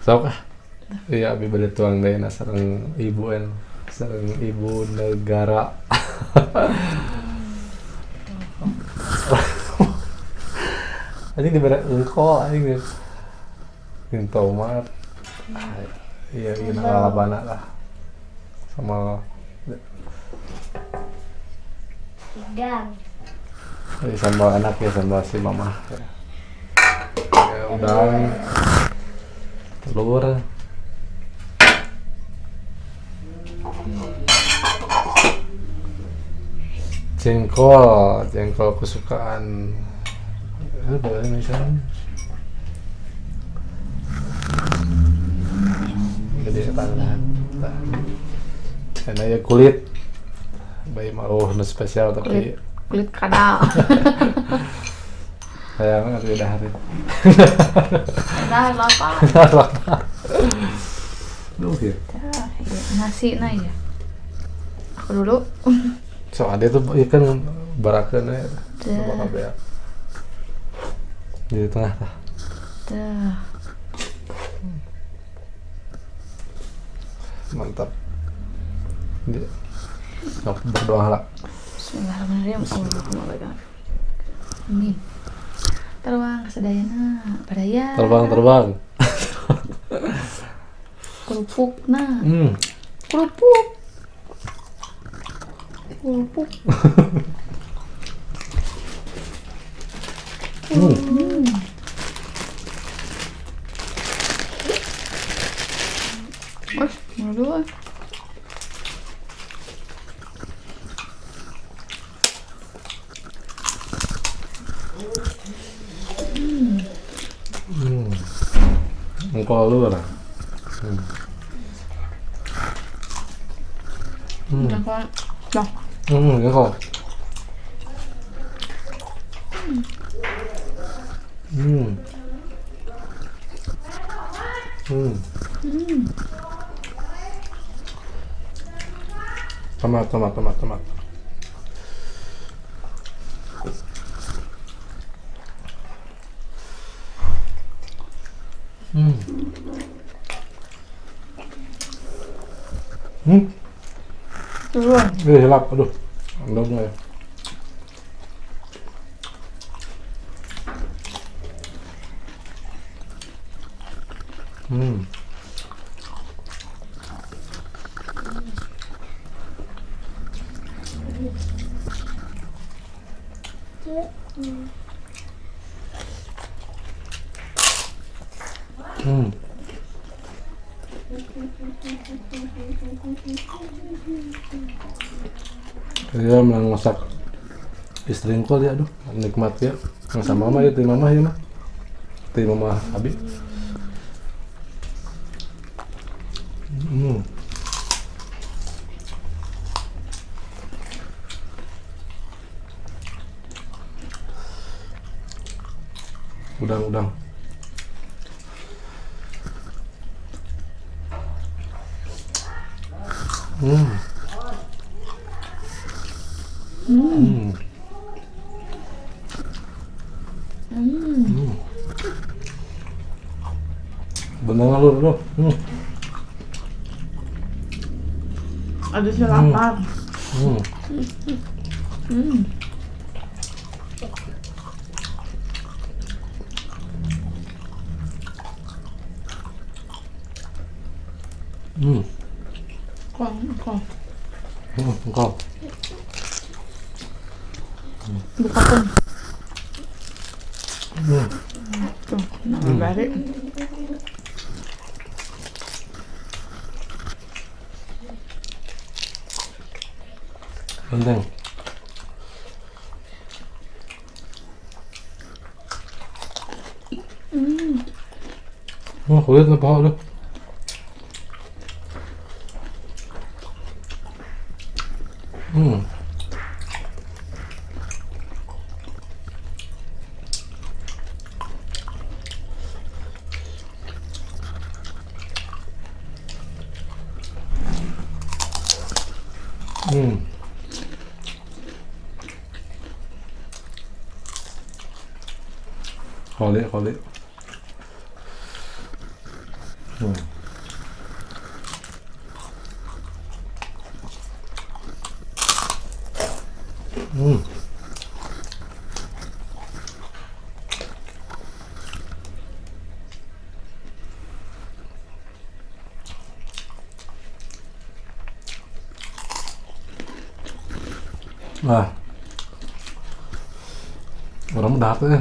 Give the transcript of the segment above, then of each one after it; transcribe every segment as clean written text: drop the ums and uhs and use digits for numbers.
Sok ah. Iya, abi bade tuang deui na sareng ibu en, sareng ibu negara. Anjing dibere engkol anjing. Jeung tomat. Ah, iya, iya lalabana lah. Sama Udang. ini sambal enak ya, sambal si mama. Ya, udang, telur. Jengkol, jengkol kesukaan. Boleh misalnya. Jadi tangan. Karena ya kulit. Bayi mau nu spesial tapi Kulit kadal. sayang atau udah hari. Dah lapar. Duh ya. Dah, iya. Nasi nah ya. Aku dulu. So ada tuh ikan barakeun we. Dah. Bakal beak. Di tengah tah. Dah. Mantap. Di, sok berdoa lah. Bismillahirrahmanirrahim. Allahumma barik. Amin. Terbang kesadayana baraya. Terbang terbang. Kerupuk nah. Kerupuk. Kerupuk. Eh, mau dulu. Engkol lu lah. Jengkol. Dah. Jengkol. Tomat, tomat, tomat, tomat. Turun. Hilap, aduh. Endognya ya. Dia menang masak istri engkol ya, aduh, nikmat ya. Yang sama mama ya, ti mama ya mah. Ti mama abi. Udang, udang. Bener nggak lu, bro? Ada selapan. Kok, kok. Kok. Buka pun. Tuh, nah, balik. Penting. Wah, kulit apa lu? Koli, koli. Wah, orang mah dahar teh.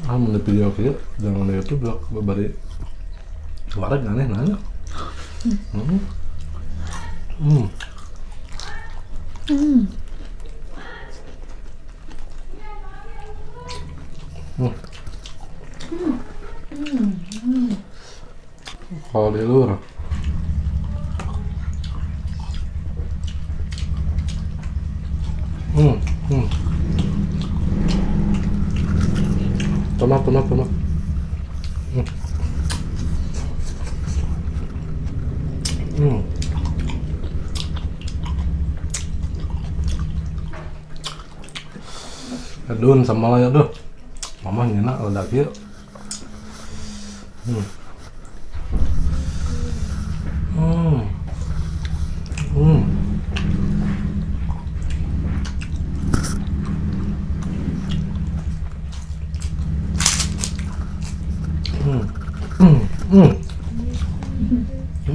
Ah, mun di video kieu jangan di YouTube blok bari wareg aneh nanya. Kalau di luar. Tomat, tomat, tomat. Adun sama lah ya tuh. Mama nyenak ledak ieu.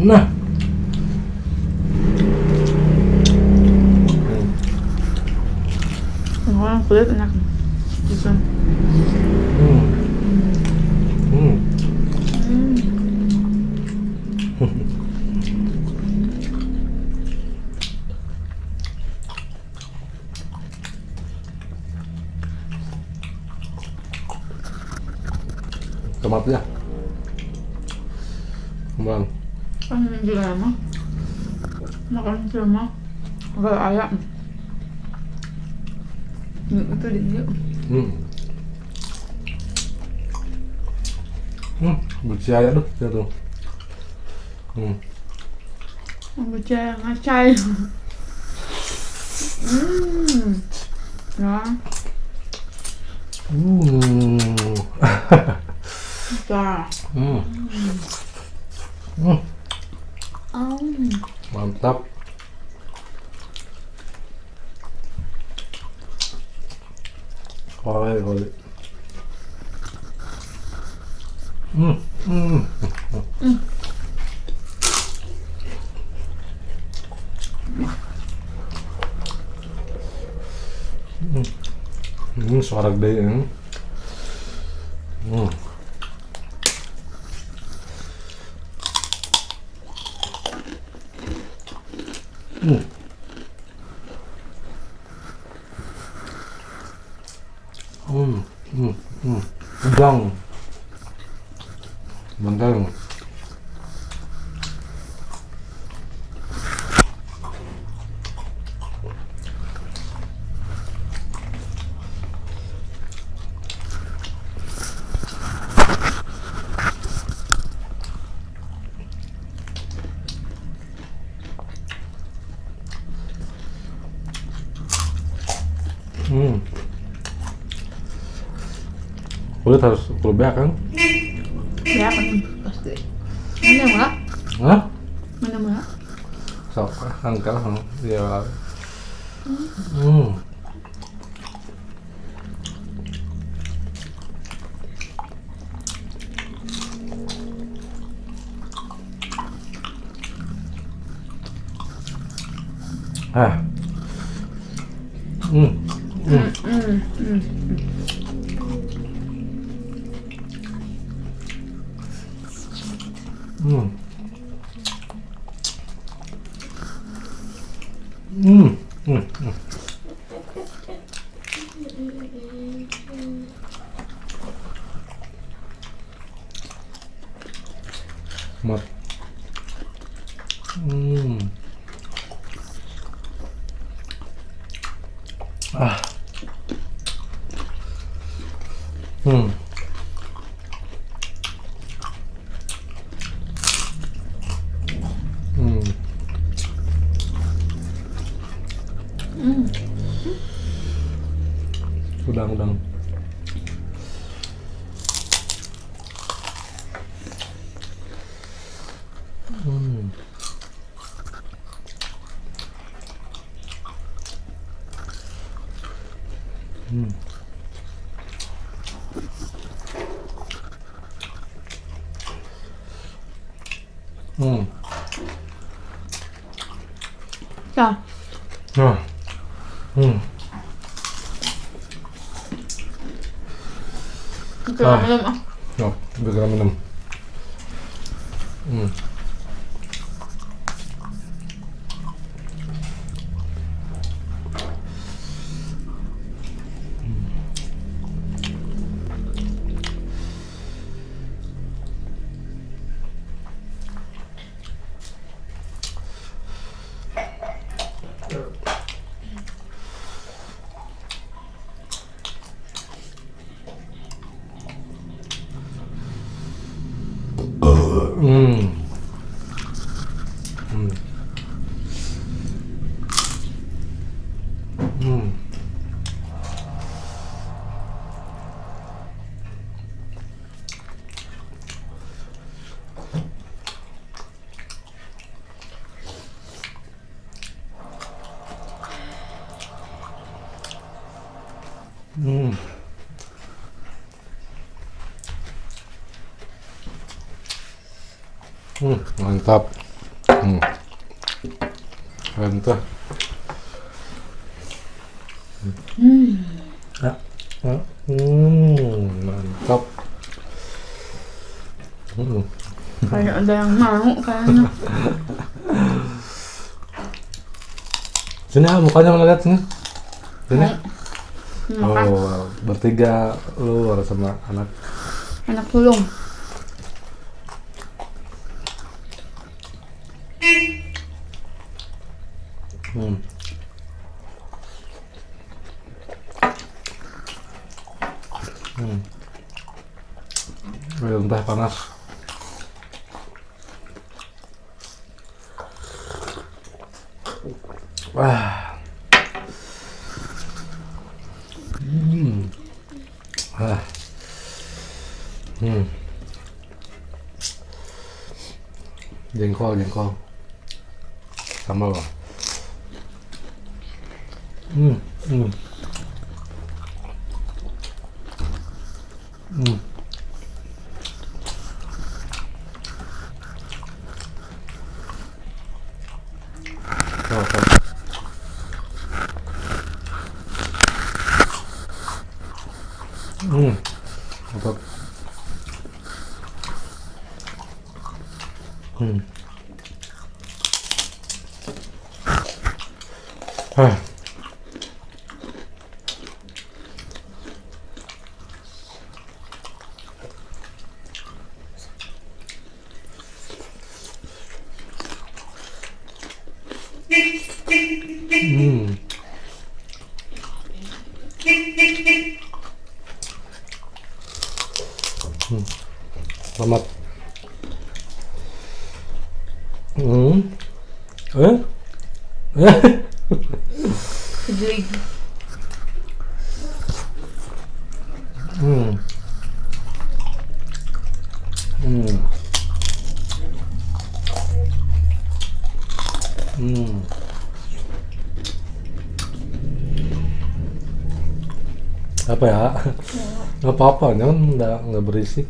Nah. Orang kulit enak. Gitu. Tomat ya. Kembang. Kan juga lama. Makan cuma kalau ayam. Itu dia. Bercaya tuh, tuh. Bercaya ngacai. Ya. Mantap. Kole, kole. Suara gede ya. Udang. Benteng. Kulit harus berubah kan? Ya kan pasti. Mana mak? Hah? Mana mak? Sok angka ya. Ah. Mat. Ah. Udang-udang. Tah. Nah. Kita Ah. minum ah. Oh, biar minum. Mantap. Mantap. Ya. Ya. Mantap. Kayak ada yang mau kayaknya. Sini ah, mukanya mana, lihat sini. Sini. Makan. Oh, bertiga lu harus sama anak. Anak sulung. Entah panas. Wah. Ah. Jengkol, jengkol. Sambal. Oh, oh. Mantap. Ah. Selamat. Eh? Kejeli. Apa ya? Nggak apa-apa, jangan nggak berisik.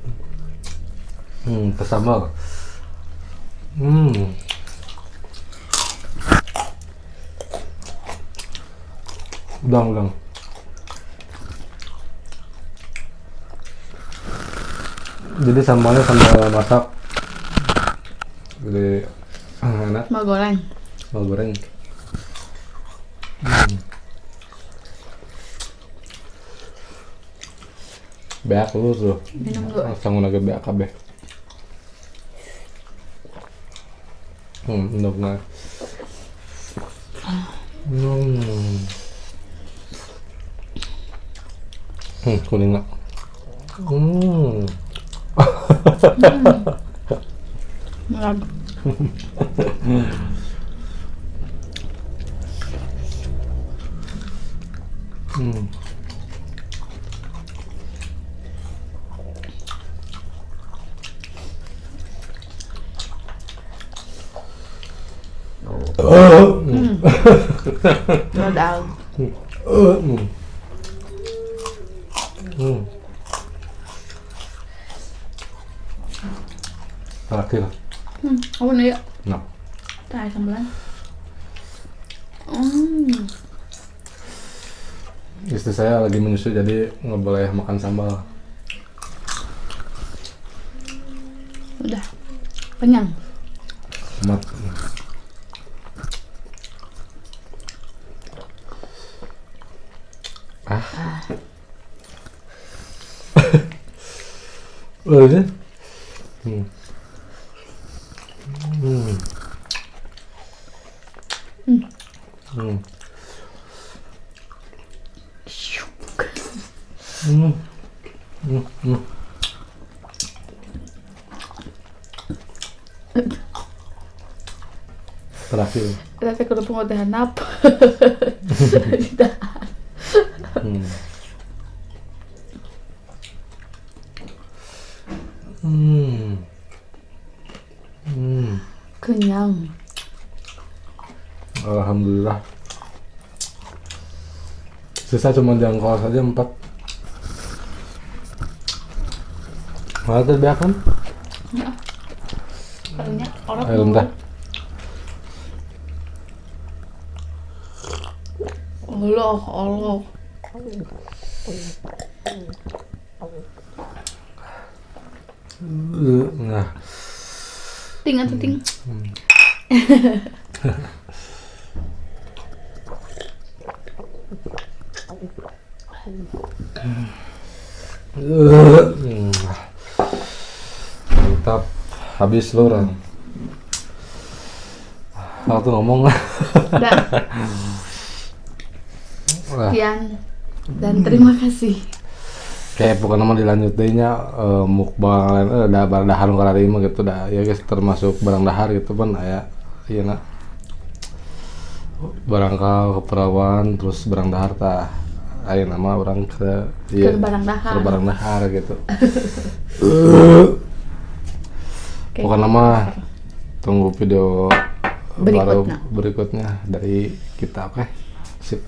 Pesambal. Udang, udang. Jadi sambalnya sambal masak. Jadi enak. Sambal goreng. Sambal goreng. Beak lu tuh. Minum dulu. Langsung lagi beak kabeh. Endogna. Kuning lah. Murag. Roll out. Terakhir. Apa nih ya? Nah. Tah sambelan. Istri saya lagi menyusui jadi nggak boleh makan sambal. Udah kenyang. Mat. Ah. Udah. Terakhir. Kita kudu pengotehan nap. Tidak. Kenyang. Alhamdulillah. Sisa cuma jangkau saja 4. Malah terbiakan? Ya. Karunya orang. Ayo bentar. Allah, Allah. Nah. Ting atau ting. Mantap, habis lu orang. Aku ngomong lah. Sekian dan terima kasih. Kayak pokoknya mah dilanjut deh nya mukbang lain da dahar nu karari mah gitu dah ya guys, termasuk barang dahar gitu pun aya ieu na. Barangkal keperawan terus barang dahar tah aya nama orang ke iya, ke barang dahar. Ke barang dahar gitu. Pokoknya mah tunggu video berikutnya. Baru berikutnya dari kita, oke? Sip.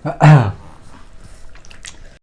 Ah.